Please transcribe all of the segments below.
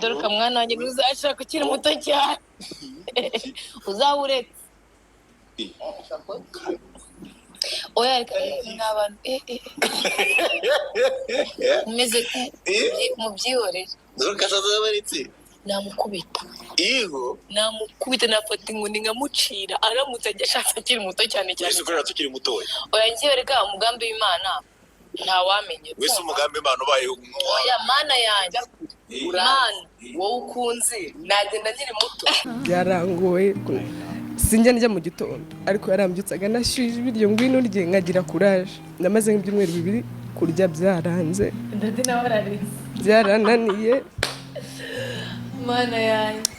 Dore mwana wanjye, ntuzashaka ukiri muto cyane, uzaba uretse. Oya, reka mwa bantu, mumeze mubyihorere. Dorcas azabaritse. Namukubita. Yego. Namukubita, nafata inkoni nkamucira aramutse ajya ashatse akiri muto cyane cyane. Wese ukorera tukiri mutoya. Oya, ngewe reka, umugambi w'Imana ntawamenye. Wese umugambi Imana ubaye. Oya, Mana yanjye, Mana. Wowe ukunze nagenda nkiri muto. Byarangoye, sinjya njya mu gitondo, ariko yarambyutsaga nashyushye ibiryo, ngwino urye, nkagira courage. Namaze nk'ibyumweru 2 kurya byaranze. Daddy nawe ararize. Byarananiye. Mana yanjye.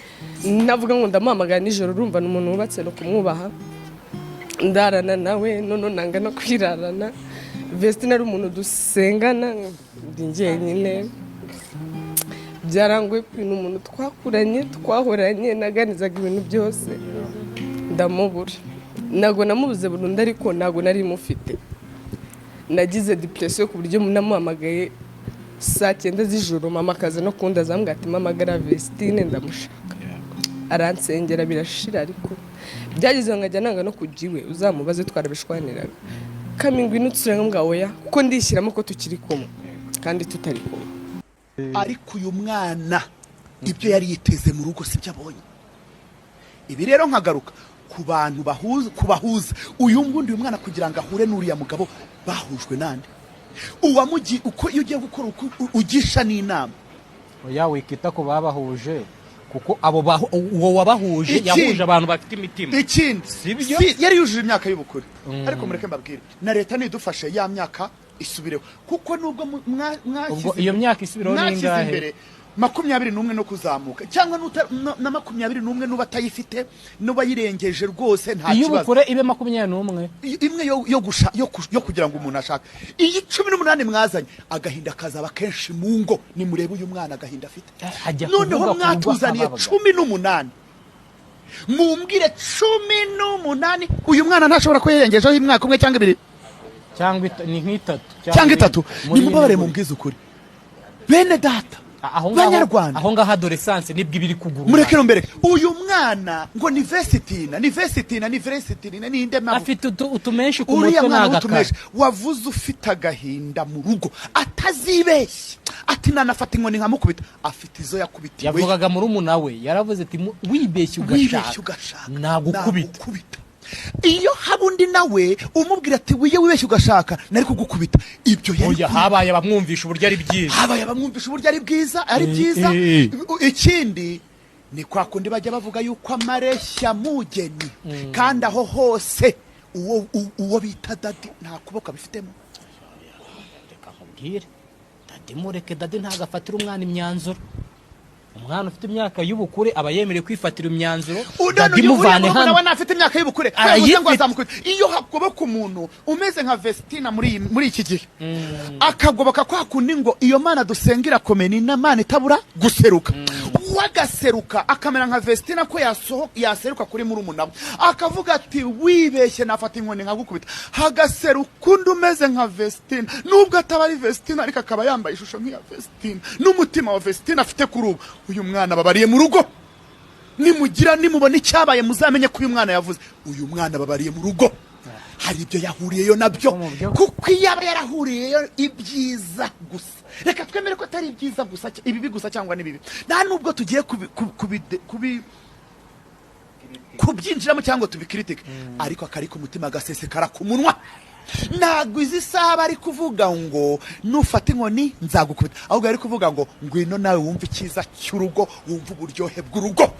Navuga ngo ndamuhamagara nijoro, urumva ni umuntu wubatse, no kumwubaha. Ndarana nawe none nanga no kwirarana. Vestine ari umuntu dusengana, ndi njyenyine, byarangoye. Ni umuntu twakuranye, twahoranye, naganizaga ibintu byose, ndamubura. Ntabwo namubuze burundu, ariko ntabwo nari mufite. Nagize depression ku buryo namuhamagaye saa 9 z'ijoro, mama akaza no kundaza, ambwira ati: "Mpamagara Vestine, ndamushaka." Aransengera birashira, ariko byageze aho nkajya nanga no kujya iwe. Uzamubaze, twarabishwaniraga kami, ngwino utsure, nkamubwira oya, kuko ndishyiramo ko tukiri kumwe kandi tutari kumwe. Ariko uyu mwana ibyo yari yiteze mu rugo sibyo abonye. Ibi rero nkagaruka ku bantu bahuza, ku bahuza uyu ngundi, uyu mwana kugira ngo ahure n'uriya mugabo bahujwe nande? Uwamugi uko iyo ugiye gukora uko ugisha n'inama. Oya, wikita ku babahuje, kuko abo uwo wabahuje yahuje abantu bafite imitima. Ikindi, Sibyo? si yari yujuje imyaka y'ubukure, ariko mureke mbabwire, na leta nidufashe ya myaka isubireho, kuko nubwo mwashyize Ubwo iyo myaka isubiraho ni mwashyize ingahe? imbere 21 no kuzamuka, cyangwa na 21, n'uba atayifite, n'uba ayirengeje rwose nta Iyo kibazo. ubukure ibe 21. Imwe yo gusha yo kugira ngo umuntu ashake. Iyi 18 mwazanye, agahinda kazaba kenshi mu ngo. Nimurebe uyu mwana agahinda afite. Ajya Noneho kuvuga ku rugo mwatuzaniye akababwa. 18, mumbwire, 18, uyu mwana ntashobora kuba yarengejeho imyaka umwe cyangwa ibiri? Cyangwa ni nk'itatu. Cyangwa itatu. Muri Nimubabare, ine. Mumbwize ukuri, bene data, Aho ngaho, Banyarwanda. aho ngaho adolescence nibwo iba iri kugurura. Mureke mbereke uyu mwana ngo ni Vesitina, ni Vesitina, ni Vesitina, ni inde mabu? Afite utumenshi ku Uriya mutwe mwana n'agakara. w'utumeshi wavuze ufite agahinda mu rugo, atazibeshya ati nanafata inkoni nkamukubita, afite izo yakubitiwe. Yavugaga murumuna we, yaravuze ati: "Wibeshye Wibeshye ugashaka, ugashaka, nagukubita." Nagukubita. Iyo haba undi nawe umubwira ati: "Wiye wibeshye ugashaka, nari kugukubita," ibyo yari Oya, habaye abamwumvisha uburyo ari byiza. Habaye abamwumvisha uburyo ari bwiza, ari byiza. Ikindi ni kwa kundi bajya bavuga yuko amareshya mugeni, kandi aho hose uwo bita daddy nta kuboko abifitemo. Reka nkubwire, daddy mureke, daddy ntabwo afatira umwana imyanzuro. Umwana ufite imyaka y'ubukure aba yemerewe kwifatira imyanzuro. Daddy Uriya muvane murumuna hano. we ntafite imyaka y'ubukure. Arayifite. Yavuze ngo azamukubita. Iyo hagoboka umuntu umeze nka Vestina muri iki gihe, akagoboka kwa kundi ngo iyo Mana dusenga irakomeye, ni Mana itabura guseruka, wagaseruka akamera nka Vestina, ko yaseruka kuri murumuna we akavuga ati: "Wibeshye nafata inkoni nkagukubita," hagaseruka undi umeze nka Vestina, nubwo ataba ari Vestina ariko akaba yambaye ishusho nk'iya Vestina n'umutima wa Vestina afite kuri ubu, uyu mwana babariye mu rugo. Nimugira nimubona icyabaye, muzamenye ko uyu mwana yavuze. Uyu mwana babariye mu rugo, hari ibyo yahuriyeyo nabyo. Mu byo. Kuko iyo aba yarahuriyeyo ibyiza gusa, reka twemere ko atari ibyiza gusa, ibibi gusa cyangwa n'ibibi, nta nubwo tugiye kubyinjiramo cyangwa tubikritike, ariko akari ku mutima gasesekara ku munwa. Ntabwo izi saha bari kuvuga ngo nufata inkoni nzagukubita, ahubwo ari kuvuga ngo ngwino nawe wumve icyiza cy'urugo, wumve uburyohe bw'urugo.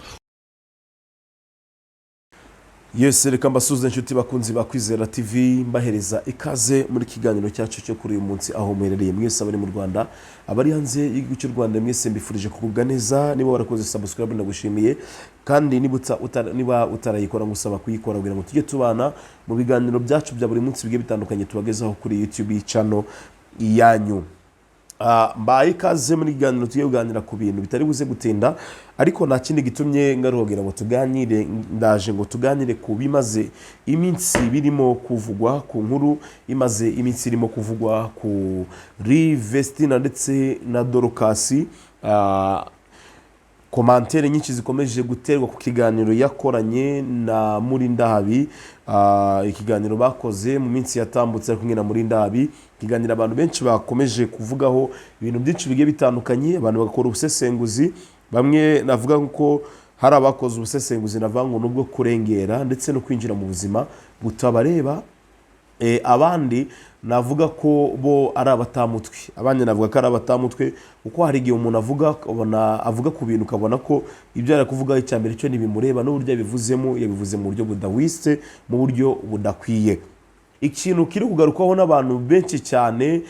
Yose, reka mbasuhuze inshuti bakunzi ba Kwizera TV, mbahereza ikaze muri kiganiro cyacu cyo kuri uyu munsi. Aho muherereye mwese, abari mu Rwanda, abari hanze y'igihugu cy'u Rwanda, mwese mbifurije kugubwa neza. Niba warakoze subscribe ndagushimiye, kandi niba utarayikora ngusaba kuyikora kugira ngo tujye tubana mu biganiro byacu bya buri munsi bigiye bitandukanye tubagezaho kuri YouTube channel yanyu. Mbaye ikaze muri kiganiro tugiye kuganira ku bintu bitari buze gutinda, ariko nta kindi gitumye ngaruhagira ngo tuganire. Ndaje ngo tuganire ku bimaze iminsi birimo kuvugwa, ku nkuru imaze iminsi irimo kuvugwa kuri Vestina ndetse na Dorokasi. Commentaires nyinshi zikomeje guterwa ku kiganiro yakoranye na Murindahabi. Ikiganiro bakoze mu minsi yatambutse ari kumwe na Murindahabi, ikiganiro abantu benshi bakomeje kuvugaho ibintu byinshi bigiye bitandukanye, abantu bagakora ubusesenguzi. Bamwe navuga ko hari abakoze ubusesenguzi navuga ngo nubwo kurengera ndetse no kwinjira mu buzima butabareba. Abandi navuga ko bo ari abatamutwe, abandi navuga ko ari abatamutwe, kuko hari igihe umuntu avuga ukabona avuga ku bintu, ukabona ko ibyo ari kuvuga, icya mbere cyo ntibimureba, n'uburyo yabivuzemo yabivuze mu buryo budahwitse, mu buryo budakwiye. Ikintu kiri kugarukwaho n'abantu benshi cyane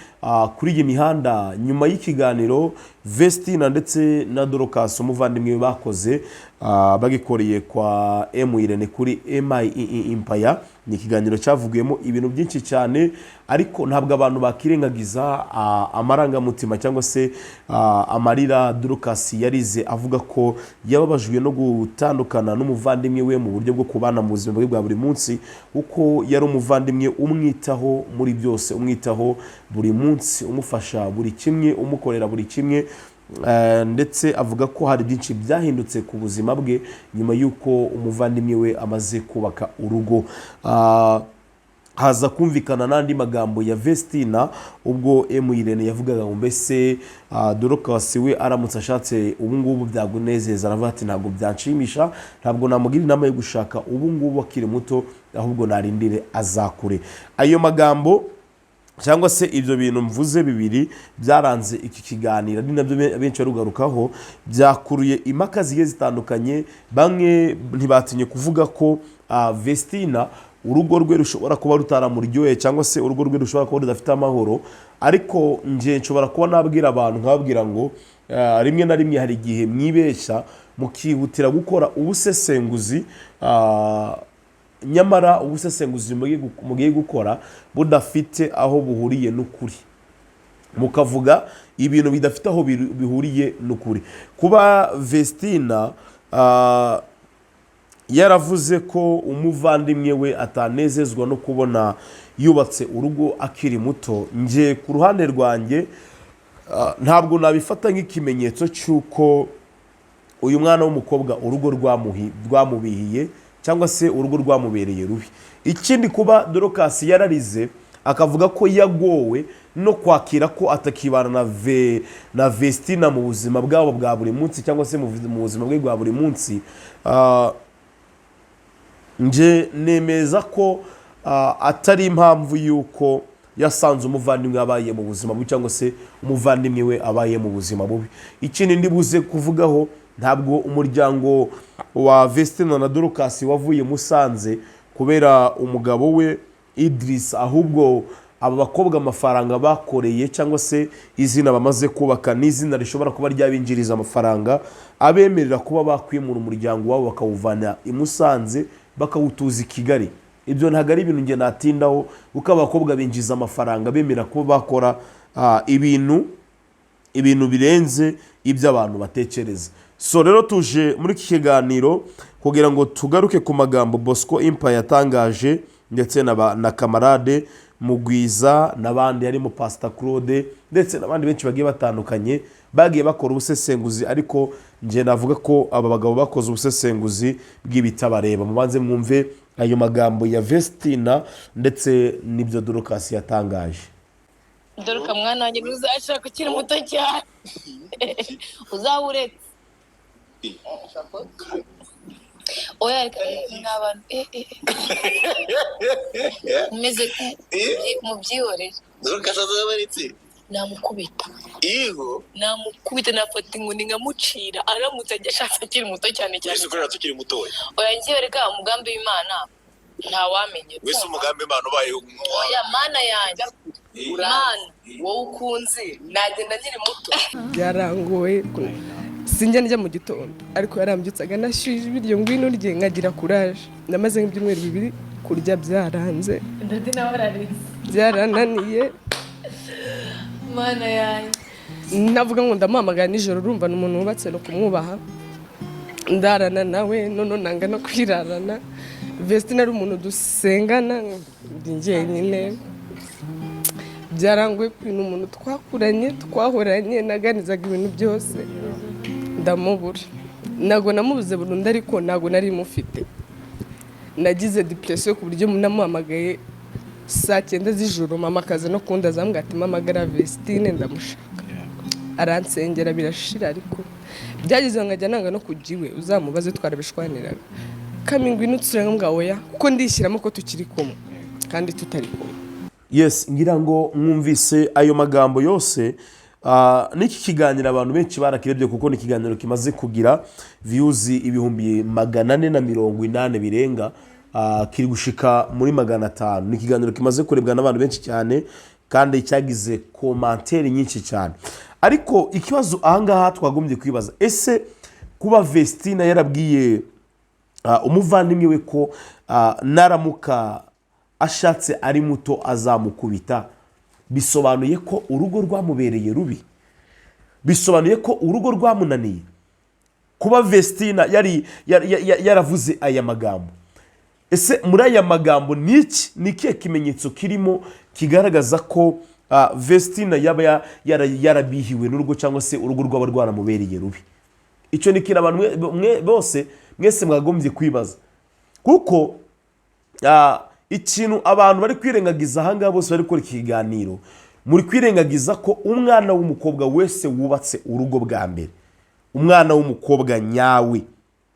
kuri iyi mihanda nyuma y'ikiganiro Vestina ndetse na Dorcas umuvandimwe we bakoze, bagikoreye kwa M Irene kuri MIE Empire, ni ikiganiro cyavugiyemo ibintu byinshi cyane, ariko ntabwo abantu bakirengagiza amarangamutima cyangwa se amarira Dorcas yarize avuga ko yababajwe no gutandukana n'umuvandimwe we mu buryo bwo kubana mu buzima bwe bwa buri munsi, kuko yari umuvandimwe umwitaho muri byose, umwitaho buri munsi, umufasha buri kimwe, umukorera buri kimwe. Ndetse avuga ko hari byinshi byahindutse ku buzima bwe nyuma y'uko umuvandimwe we amaze kubaka urugo. Haza kumvikana n'andi magambo ya Vestina ubwo M Irene yavugaga ngo mbese Dorcas we aramutse ashatse ubu ngubu byagunezeza? Aravuga ati ntabwo byanshimisha, ntabwo namugira inama yo gushaka ubu ngubu akiri muto, ahubwo narindire azakure. Ayo magambo cyangwa se ibyo bintu mvuze bibiri byaranze iki kiganiro, ari nabyo benshi barugarukaho, byakuruye impaka zigiye zitandukanye. Bamwe ntibatinye kuvuga ko Vestina urugo rwe rushobora kuba rutaramuryoheye, cyangwa se urugo rwe rushobora kuba rudafite amahoro. Ariko njye nshobora kuba nabwira abantu, nkababwira ngo rimwe na rimwe hari igihe mwibeshya mukihutira gukora ubusesenguzi, nyamara ubusesenguzi mugiye gukora budafite aho buhuriye n'ukuri, mukavuga ibintu bidafite aho bihuriye n'ukuri. Kuba Vestina yaravuze ko umuvandimwe we atanezezwa no kubona yubatse urugo akiri muto, njye ku ruhande rwanjye ntabwo nabifata nk'ikimenyetso cy'uko uyu mwana w'umukobwa urugo rwamubihiye cyangwa se urugo rwamubereye rubi. Ikindi, kuba Dorcas yararize akavuga ko yagowe no kwakira ko atakibana na Vestina mu buzima bwabo bwa buri munsi, cyangwa se mu buzima bwe bwa buri munsi, nje nemeza ko atari impamvu y'uko yasanze umuvandimwe abaye mu buzima bubi, cyangwa se umuvandimwe we abaye mu buzima bubi. Ikindi ndibuze kuvugaho, ntabwo umuryango wa Vestina na Dorcas wavuye Musanze kubera umugabo we Idris, ahubwo aba bakobwa amafaranga bakoreye cyangwa se izina bamaze kubaka ni izina rishobora kuba ryabinjiriza amafaranga abemerera kuba bakwimura umuryango wabo bakawuvana i Musanze bakawutuza i Kigali. Ibyo ntabwo ari ibintu njye natindaho, kuko abakobwa binjiza amafaranga bemera kuba bakora ibintu birenze ibyo abantu batekereza. So rero tuje muri iki kiganiro kugira ngo tugaruke ku magambo Bosco Impa yatangaje, ndetse na Kamarade Mugwiza n'abandi harimo Pastor Claude ndetse n'abandi benshi bagiye batandukanye bagiye bakora ubusesenguzi. Ariko njye navuga ko aba bagabo bakoze ubusesenguzi bw'ibitabareba. Mubanze mwumve ayo magambo ya Vestina ndetse n'ibyo Dorcas yatangaje. Dore mwana wanjye, ntuzashaka ukiri muto cyane, uzaba uretse. Oya reka, mwa bantu, mumeze mubyihorere. Dorcas azabaritse. Namukubita. Yego. Namukubita, nafata inkoni nkamucira aramutse ajya ashatse akiri muto cyane cyane. Wese ukorera tukiri mutoya. Oya ngewe reka, umugambi w'Imana ntawamenya. Wese umugambi Imana ubaye. Oya Mana yanjye, Mana. Wowe ukunzi nagenda nkiri muto. Byarangoye, sinjya njya mu gitondo, ariko yarambyutsaga nashyushye ibiryo, ngwino urye, nkagira courage. Namaze nk'ibyumweru 2 kurya byaranze. Ndetse nawe ararize. Byarananiye. Mana yanjye. Navuga ngo ndamuhamagara nijoro, urumva ni umuntu wubatse no kumwubaha, ndarana nawe none nanga no kwirarana. Vestine ari umuntu dusengana, ndi njyenyine. Byarangoye, ni umuntu twakuranye, twahoranye, naganizaga ibintu byose, ndamubura. Ntabwo namubuze burundu, ariko ntabwo nari mufite. Nagize depression ku buryo namuhamagaye saa 9 z'ijoro, mama akaza no kundaza, ambwira ati: "Mpamagara Vestine, ndamushaka." Aransengera birashira, ariko byageze aho nkajya nanga no kujya iwe. Uzamubaze, twarabishwaniraga kami: "Ngwino utsure." Nkamubwira oya, kuko ndishyiramo ko tukiri kumwe kandi tutari kumwe. Yes, ngira ngo mwumvise ayo magambo yose. N'iki kiganiro abantu benshi barakirebye, kuko ni ikiganiro kimaze kugira views 480,000 birenga, kiri gushika muri 500. Ni ikiganiro kimaze kurebwa n'abantu benshi cyane kandi cyagize commentaires nyinshi cyane. Ariko ikibazo ahangaha twagombye kwibaza: ese kuba Vestina yarabwiye umuvandimwe we ko naramuka ashatse ari muto azamukubita, bisobanuye ko urugo rwamubereye rubi? Bisobanuye ko urugo rwamunaniye? Kuba Vestina yari yaravuze aya magambo, ese muri aya magambo ni iki, ni ikihe kimenyetso kirimo kigaragaza ko Vestina yaba yarabihiwe n'urugo cyangwa se urugo rwaba rwaramubereye rubi? Icyo ni ikintu abantu bose mwese mwagombye kwibaza, kuko ikintu abantu bari kwirengagiza ahangaha, bose bari gukora iki kiganiro, muri kwirengagiza ko umwana w'umukobwa wese wubatse urugo bwa mbere, umwana w'umukobwa nyawe,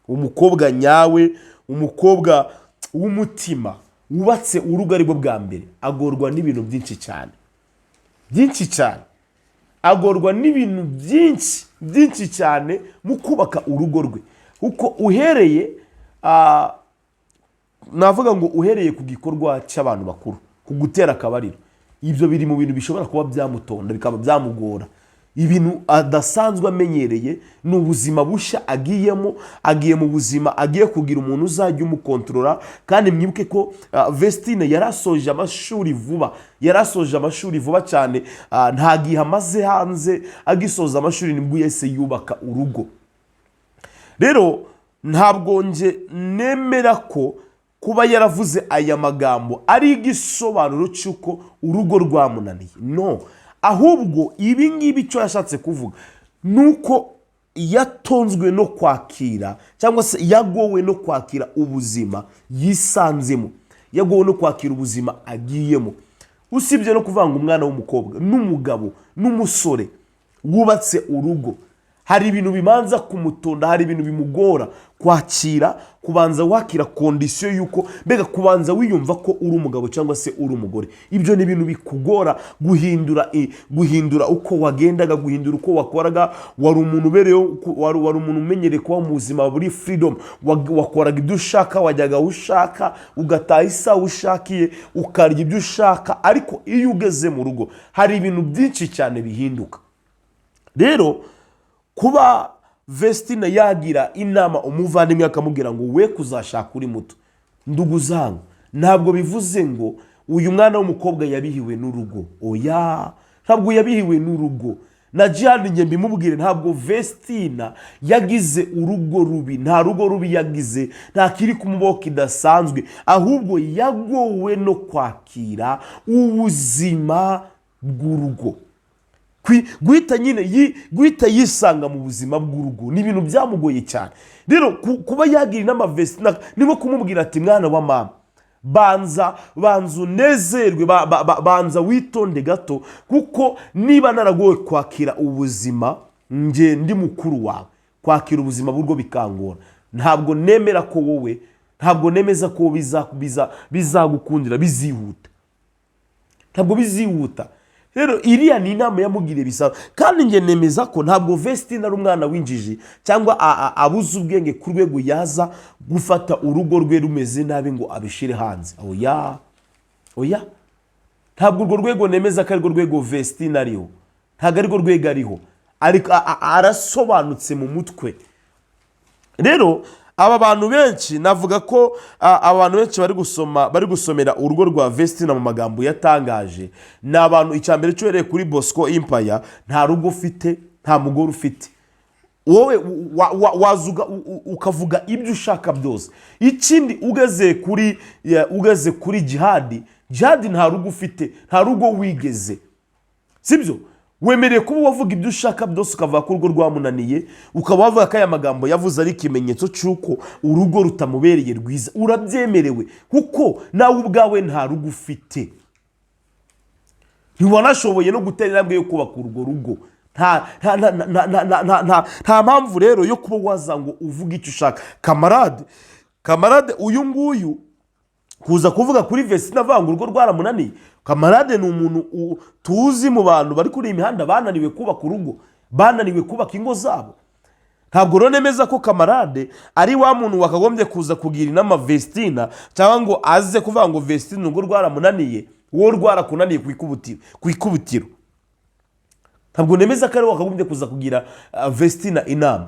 umukobwa nyawe, umukobwa w'umutima wubatse urugo aribwo bwa mbere, agorwa n'ibintu byinshi cyane, byinshi cyane. Agorwa n'ibintu byinshi, byinshi cyane mu kubaka urugo rwe, kuko uhereye navuga ngo uhereye ku gikorwa cy'abantu bakuru, ku gutera akabariro, ibyo biri mu bintu bishobora kuba byamutonda, bikaba byamugora. Ibintu adasanzwe amenyereye, ni ubuzima bushya agiyemo. Agiye mu buzima agiye kugira umuntu uzajya umukontorora. Kandi mwibuke ko Vestine yarasoje amashuri vuba, yarasoje amashuri vuba cyane. Nta gihe amaze hanze, agisoza amashuri nibwo yahise yubaka urugo. Rero ntabwo nge nemera ko kuba yaravuze aya magambo ari igisobanuro cy'uko urugo rwamunaniye. No, ahubwo ibi ngibi icyo yashatse kuvuga ni uko yatonzwe no kwakira, cyangwa se yagowe no kwakira ubuzima yisanzemo, yagowe no kwakira ubuzima agiyemo. Usibye no kuvanga umwana w'umukobwa n'umugabo n'umusore wubatse urugo, hari ibintu bibanza kumutonda, hari ibintu bimugora kwakira, kubanza wakira condition y'uko, mbega kubanza wiyumva ko uri umugabo cyangwa se uri umugore. Ibyo ni ibintu bikugora guhindura, guhindura uko wagendaga, guhindura uko wakoraga. Wari umuntu ubereyeho, wari umuntu umenyereye kuba mu buzima buri freedom, wakoraga ibyo ushaka, wajyaga aho ushaka, ugataha isaha ushakiye, ukarya ibyo ushaka. Ariko iyo ugeze mu rugo hari ibintu byinshi cyane bihinduka. Rero kuba Vestina yagira inama umuvandimwe akamubwira ngo we kuzashaka uri muto, ndugu zangu, ntabwo bivuze ngo uyu mwana w'umukobwa yabihiwe n'urugo. Oya, ntabwo yabihiwe n'urugo. Na Jihadi njye mbimubwire, ntabwo Vestina yagize urugo rubi, nta rugo rubi yagize, nta kiri kumubaho kidasanzwe, ahubwo yagowe no kwakira ubuzima bw'urugo. Guhita nyine guhita yisanga mu buzima bw'urugo ni ibintu byamugoye cyane. Rero kuba yagira inama Vestina ni nko kumubwira ati: "Mwana wa mama, banza unezerwe, banza witonde gato, kuko niba naragowe kwakira ubuzima, nge ndi mukuru wawe, kwakira ubuzima bw'urugo bikangora, ntabwo nemera ko wowe, ntabwo nemeza ko bizagukundira, bizihuta, ntabwo bizihuta." Rero iriya ni inama yamugiriye bisaba. Kandi njye nemeza ko ntabwo Vestina ari umwana w'injiji cyangwa abuze ubwenge ku rwego yaza gufata urugo rwe rumeze nabi ngo abishyire hanze. Oya, oya, ntabwo urwo rwego nemeza ko arirwo rwego Vestina ariho. Ntabwo arirwo rwego ariho, ariko arasobanutse mu mutwe. Rero aba bantu benshi, navuga ko abantu benshi bari gusoma, bari gusomera urugo rwa Vestina mu magambo yatangaje, ni abantu, icya mbere cyo uhereye kuri Bosco Impaya, nta rugo ufite, nta mugore ufite. Wowe waza ukavuga ibyo ushaka byose. Ikindi, ugeze kuri Jihadi, Jihadi nta rugo ufite, nta rugo wigeze, sibyo? Wemerewe kuba wavuga ibyo ushaka byose, ukavuga ko urugo rwamunaniye, ukaba wavuga ko aya magambo yavuze ari ikimenyetso cy'uko urugo rutamubereye rwiza. Urabyemerewe kuko nawe ubwawe nta rugo ufite, ntiwanashoboye no gutera intambwe yo kubaka urwo rugo. Nta nta nta nta nta nta nta nta nta mpamvu rero yo kuba waza ngo uvuge icyo ushaka. Kamarade, kamarade uyu nguyu kuza kuvuga kuri Vestina avuga ngo urugo rwaramunaniye, kamarade ni umuntu tuzi mu bantu bari kuri iyi mihanda bananiwe kubaka urugo, bananiwe kubaka ingo zabo. Ntabwo rero nemeza ko kamarade ari wa muntu wakagombye kuza kugira inama Vestina, cyangwa ngo aze kuvuga ngo Vestina urugo rwaramunaniye. Wowe rwarakunaniye ku ikubutiro, ku ikubitiro. Ntabwo nemeza ko ari we wakagombye kuza kugira Vestina inama.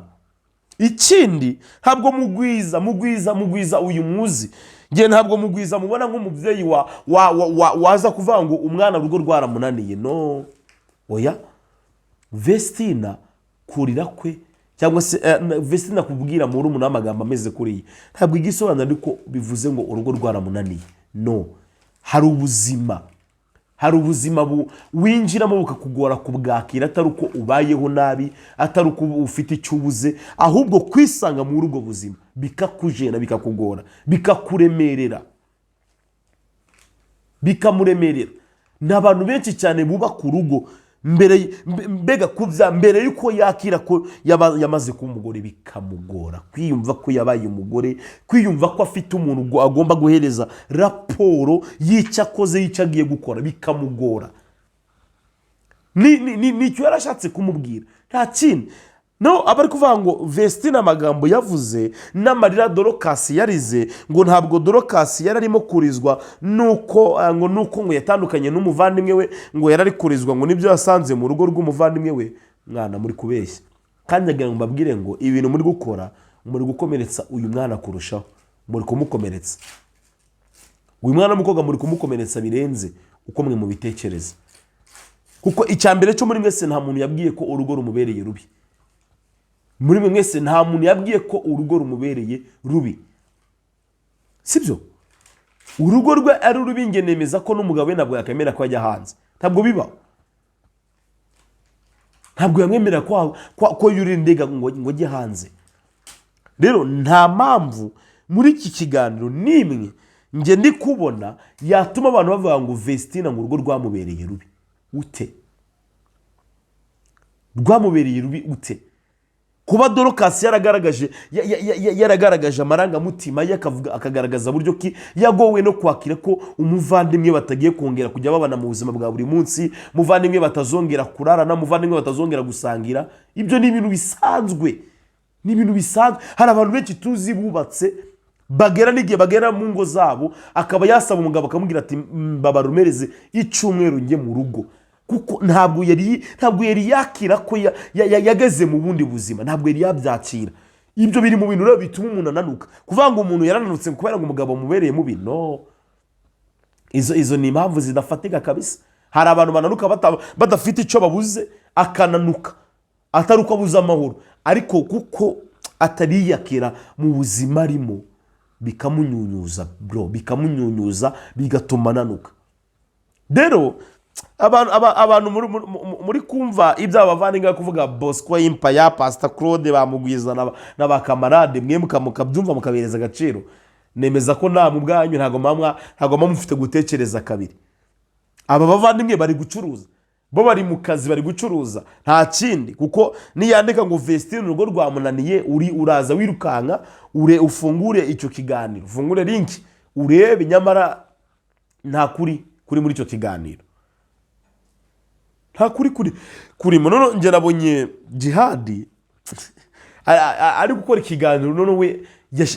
Ikindi, ntabwo Mugwiza, Mugwiza, Mugwiza uyu muzi, ngiye ntabwo Mugwiza mubona nk'umubyeyi waza kuvuga ngo umwana urugo rwaramunaniye. No, oya. Vestina kurira kwe, cyangwa se Vestina kubwira murumuna amagambo ameze kuriya, ntabwo igisobanuro ariko bivuze ngo urugo rwaramunaniye. No, hari ubuzima winjiramo bukakugora kubwakira, atari uko ubayeho nabi, atari uko ufite icyo ubuze, ahubwo kwisanga muri ubwo buzima bikakujena, bikakugora, bikakuremerera, bikamuremerera. Ni abantu benshi cyane bubaka urugo mbere, mbega kubya mbere y'uko yakira ko yamaze kuba umugore, bikamugora kwiyumva ko yabaye umugore, kwiyumva ko afite umuntu agomba guhereza raporo y'icyo akoze, y'icyo agiye gukora, bikamugora. Ni icyo yarashatse kumubwira, nta kindi. No aba ari kuvuga ngo Vestina amagambo yavuze n'amarira Dorokasi yarize, ngo ntabwo Dorokasi yari arimo kurizwa nuko ngo nuko ngo yatandukanye n'umuvandimwe we, ngo yari ari kurizwa ngo nibyo yasanze mu rugo rw'umuvandimwe we. Mwana, muri kubeshya. Kandi ndagira ngo mbabwire ngo ibintu muri gukora, muri gukomeretsa uyu mwana kurushaho. Muri kumukomeretsa uyu mwana w'umukobwa, muri kumukomeretsa birenze uko mwe mubitekereza. Kuko icya mbere cyo, muri mwese nta muntu yabwiye ko urugo rumubereye rubi. Muri mwe mwese nta muntu yabwiye ko urugo rumubereye rubi, sibyo? Urugo rwe ari rubi, nge nemeza ko n'umugabo we ntabwo yakemera ko ajya hanze. Ntabwo bibaho, ntabwo yamwemerera ko yurira indege ngo ajye hanze. Rero nta mpamvu muri iki kiganiro n'imwe njye ndi kubona yatuma abantu bavuga ngo Vestina ngo urugo rwamubereye rubi. Ute rwamubereye rubi? Ute kuba Dorokasi yaragaragaje amarangamutima ye, akavuga, akagaragaza buryo ki yagowe no kwakira ko umuvandimwe batagiye kongera kujya babana mu buzima bwa buri munsi, umuvandimwe batazongera kurarana, umuvandimwe batazongera gusangira? Ibyo ni ibintu bisanzwe, ni ibintu bisanzwe. Hari abantu benshi tuzi bubatse, bagera n'igihe bagera mu ngo zabo, akaba yasaba umugabo, akamubwira ati: "Mbabarumereze icyumweru njye mu rugo," kuko ntabwo yari yakira ko yageze mu bundi buzima, ntabwo yari yabyakira. Ibyo biri mu bintu rero bituma umuntu ananuka. Kuvuga ngo umuntu yarananutse kubera ngo umugabo amubereye mubi, no, izo ni impamvu zidafatika kabisa. Hari abantu bananuka badafite icyo babuze, akananuka atari uko abuze amahoro, ariko kuko atariyakira mu buzima arimo, bikamunyunyuza bro, bikamunyunyuza, bigatuma ananuka. Rero abantu muri kumva ibyo abavandimwe bari kuvuga, Bosco Impaya, Pasita Claude, bamugwiza na ba kamarade, mwe mukabyumva, mukabihereza agaciro, nemeza ko namwe ubwanyu ntabwo muba mufite gutekereza kabiri. Aba bavandimwe bari gucuruza, bo bari mu kazi, bari gucuruza, nta kindi. Kuko niyandika ngo Vestine urugo rwamunaniye, uri uraza wirukanka ure ufungure icyo kiganiro, ufungure link urebe, nyamara nta kuri kuri muri icyo kiganiro, nta kuri kuri kurimo. None njye nabonye Jihadi ari gukora ikiganiro, none we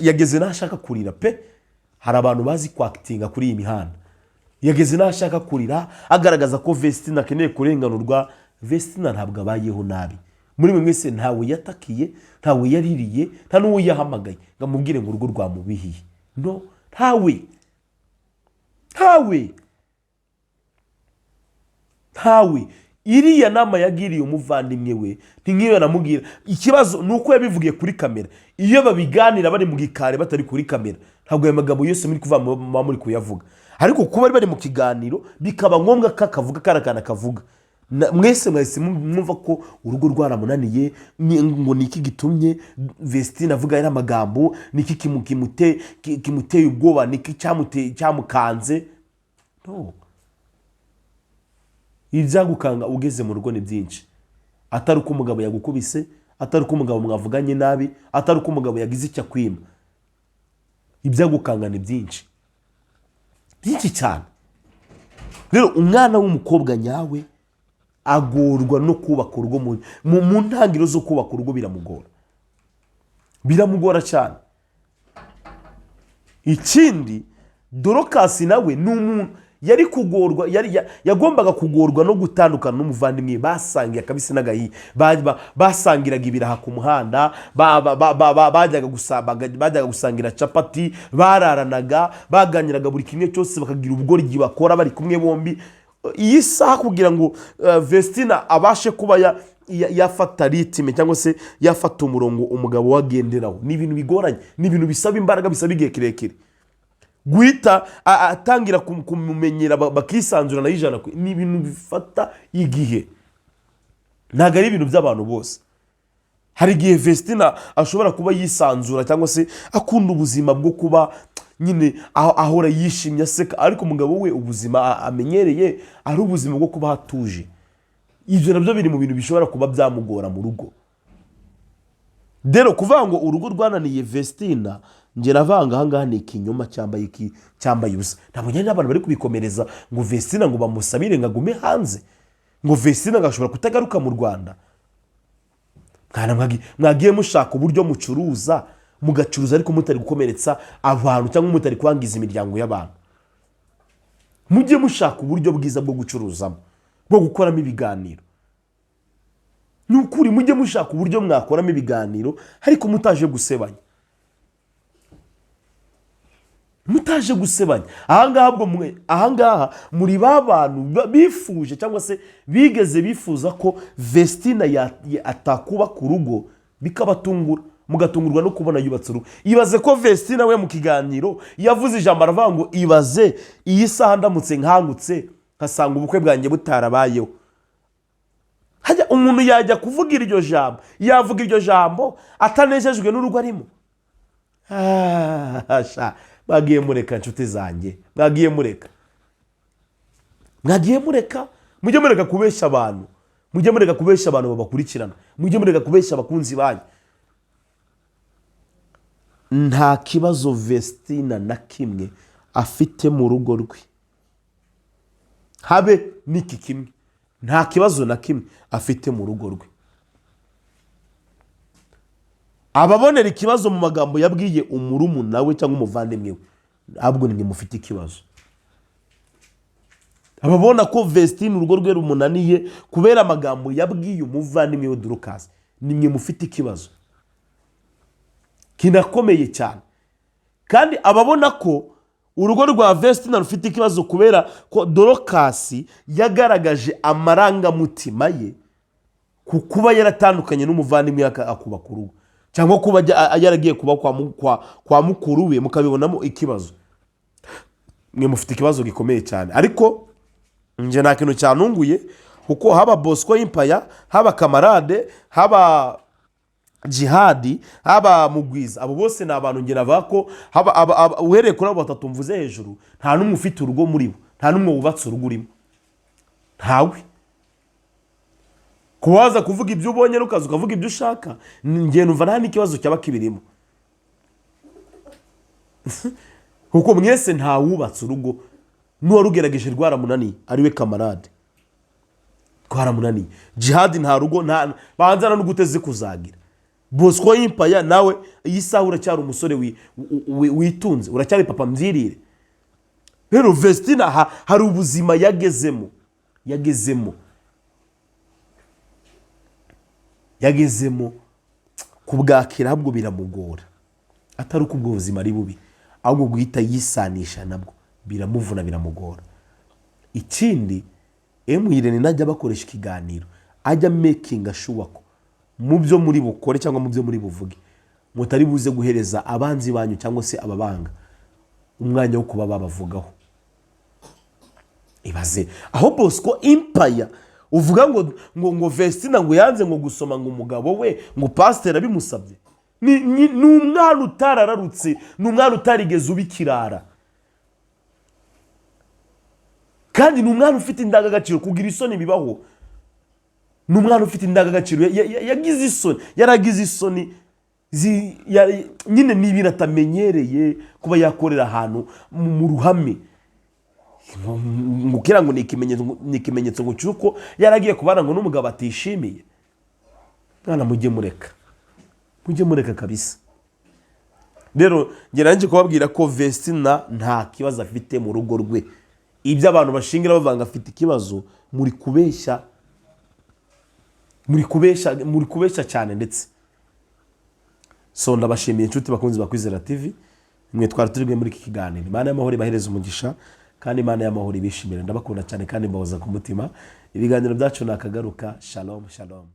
yageze n'ashaka kurira pe. Hari abantu bazi kwakitinga kuri iyi mihanda. Yageze n'ashaka kurira, agaragaza ko Vestina akeneye kurenganurwa. Vestina ntabwo abayeho nabi. Muri mwe mwese ntawe yatakiye, ntawe yaririye, nta n'uwo yahamagaye ngo amubwire ngo urugo rwamubihiye. No, ntawe, ntawe, ntawe. Iriya nama yagiriye umuvandimwe we ni nk'iyo yanamubwira. Ikibazo ni uko yabivugiye kuri kamera. Iyo babiganira bari mu gikari, batari kuri kamera, ntabwo aya magambo yose muri kuvuga muba muri kuyavuga. Ariko kuba bari mu kiganiro, bikaba ngombwa ko akavuga kariya kantu akavuga. Mwese mwahise mwumva ko urugo rwaramunaniye, ngo ni iki gitumye Vestine avuga ariya magambo? Ni iki kimuteye ubwoba? Ni iki cyamukanze? No ibyagukanga ugeze mu rugo ni byinshi, atari uko umugabo yagukubise, atari uko umugabo mwavuganye nabi, atari uko umugabo yagize icyo akwima. Ibyagukanga ni byinshi, byinshi cyane. Rero umwana w'umukobwa nyawe agorwa no kubaka urugo. Mu ntangiriro zo kubaka urugo biramugora, biramugora cyane. Ikindi, Dorokasi nawe ni umuntu yari kugorwa, yagombaga kugorwa no gutandukana n'umuvandimwe basangiye akabisi n'agahiye, basangiraga ibiraha ku muhanda, bajyaga gusangira capati, bararanaga, baganiraga buri kimwe cyose, bakagira ubugoryi bakora bari kumwe bombi. Iyi saha kugira ngo Vestina abashe kuba yafata rythme cyangwa se yafata umurongo umugabo we agenderaho, ni ibintu bigoranye, ni ibintu bisaba imbaraga, bisaba igihe kirekire guhita atangira kumumenyera, bakisanzura nayo 100, ni ibintu bifata igihe, ntabwo ari ibintu by'abantu bose. Hari igihe Vestina ashobora kuba yisanzura cyangwa se akunda ubuzima bwo kuba nyine ahora yishimye, aseka, ariko umugabo we ubuzima amenyereye ari ubuzima bwo kuba hatuje. Ibyo nabyo biri mu bintu bishobora kuba byamugora mu rugo. Rero kuvuga ngo urugo rwananiye Vestina, njye navanga ahangaha ni ikinyoma cyambaye iki, cyambaye ubusa. Ntabwo nyine n'abantu bari kubikomereza ngo Vestina ngo bamusabire ngo agume hanze, ngo Vestina ngo ashobora kutagaruka mu Rwanda. Mwana, mwagiye mushaka uburyo mucuruza, mugacuruza ariko mutari gukomeretsa abantu cyangwa mutari kwangiza imiryango y'abantu. Mujye mushaka uburyo bwiza bwo gucuruzamo, bwo gukoramo ibiganiro. Ni ukuri, mujye mushaka uburyo mwakoramo ibiganiro ariko mutaje gusebanya, mutaje gusebanya. Ahangaha ubwo mwe ahangaha muri ba bantu bifuje cyangwa se bigeze bifuza ko Vestina atakubaka urugo, bikabatungura, mugatungurwa no kubona yubatse urugo. Ibaze ko Vestina we mu kiganiro yavuze ijambo, aravuga ngo: "Ibaze iyi saha ndamutse nkangutse nkasanga ubukwe bwanjye butarabayeho." Hajya umuntu yajya kuvuga iryo jambo, yavuga iryo jambo atanejejwe n'urugo arimo? Ah, sha, mwagiye mureka, inshuti zanjye, mwagiye mureka, mwagiye mureka. Mujye mureka kubeshya abantu, mujye mureka kubeshya abantu babakurikirana, mujye mureka kubeshya abakunzi banyu. Nta kibazo Vestina na kimwe afite mu rugo rwe, habe n'iki kimwe, nta kibazo na kimwe afite mu rugo rwe. Ababonera ikibazo mu magambo yabwiye umurumuna we cyangwa umuvandimwe we, ahubwo nimwe mufite ikibazo. Ababona ko Vestine urugo rwe rumunaniye kubera amagambo yabwiye umuvandimwe we Dorukasi, nimwe mufite ikibazo kinakomeye cyane. Kandi ababona ko urugo rwa Vestina rufite ikibazo kubera ko Dorokasi yagaragaje amarangamutima ye ku kuba yaratandukanye n'umuvandimwe akubaka urugo, cyangwa kuba yaragiye kuba kwa mukuru we, mukabibonamo ikibazo, mwe mufite ikibazo gikomeye cyane. Ariko njye nta kintu cyanunguye, kuko haba Bosco Impaya, haba Kamarade, haba Jihadi, haba Mugwiza, abo bose ni abantu ngira navuga ko haba uhereye kuri abo batatu mvuze hejuru, nta n'umwe ufite urugo muri bo, nta n'umwe wubatse urugo urimo, ntawe. Kuba waza kuvuga ibyo ubonye, ukaza ukavuga ibyo ushaka, njye numva nta n'ikibazo cyaba kibirimo, kuko mwese ntawubatse urugo. N'uwarugerageje rwaramunaniye, ariwe Kamarade, rwaramunaniye. Jihadi nta rugo, nta banza n'uguteze kuzagira. Bosco Yimpaya nawe iyi saha uracyari umusore witunze, uracyari papa mbyirire. Rero Vestina hari ubuzima yagezemo kubwakira ahubwo biramugora, atari uko ubwo buzima ari bubi, ahubwo guhita yisanisha nabwo biramuvuna, biramugora. Ikindi, emu Irene najya bakoresha ikiganiro, ajya making sure ko mu byo muri bukore cyangwa mu byo muri buvuge mutari buze guhereza abanzi banyu cyangwa se ababanga umwanya wo kuba babavugaho. Ibaze aho Bosco Impaya Uvuga ngo Vestina ngo yanze ngo gusoma ngo umugabo we ngo pasiteri abimusabye. Ni umwana utarararutse, ni umwana utarigeze uba ikirara, kandi ni umwana ufite indangagaciro. Kugira isoni bibaho. Ni umwana ufite indangagaciro, yagize isoni, yaragize isoni nyine ni ibintu atamenyereye kuba yakorera ahantu mu ruhame. Ngo ngo ni ikimenyetso ngo cy'uko yaragiye kubana ngo n'umugabo atishimiye. Mwana, mujye mureka, mujye mureka kabisa. Rero njye nanjye kubabwira ko Vestina nta kibazo afite mu rugo rwe. Ibyo abantu bashingira bavanga afite ikibazo, muri kubeshya, muri kubeshya, muri kubeshya cyane ndetse. So ndabashimiye, inshuti bakunzi ba Kwizera TV, mwe twari turi kumwe muri iki kiganiro. Imana y'amahoro ibahereze umugisha, kandi Imana y'amahoro ibishimire. Ndabakunda cyane kandi mbahoza ku mutima. Ibiganiro byacu ni akagaruka. Shalom, shalom.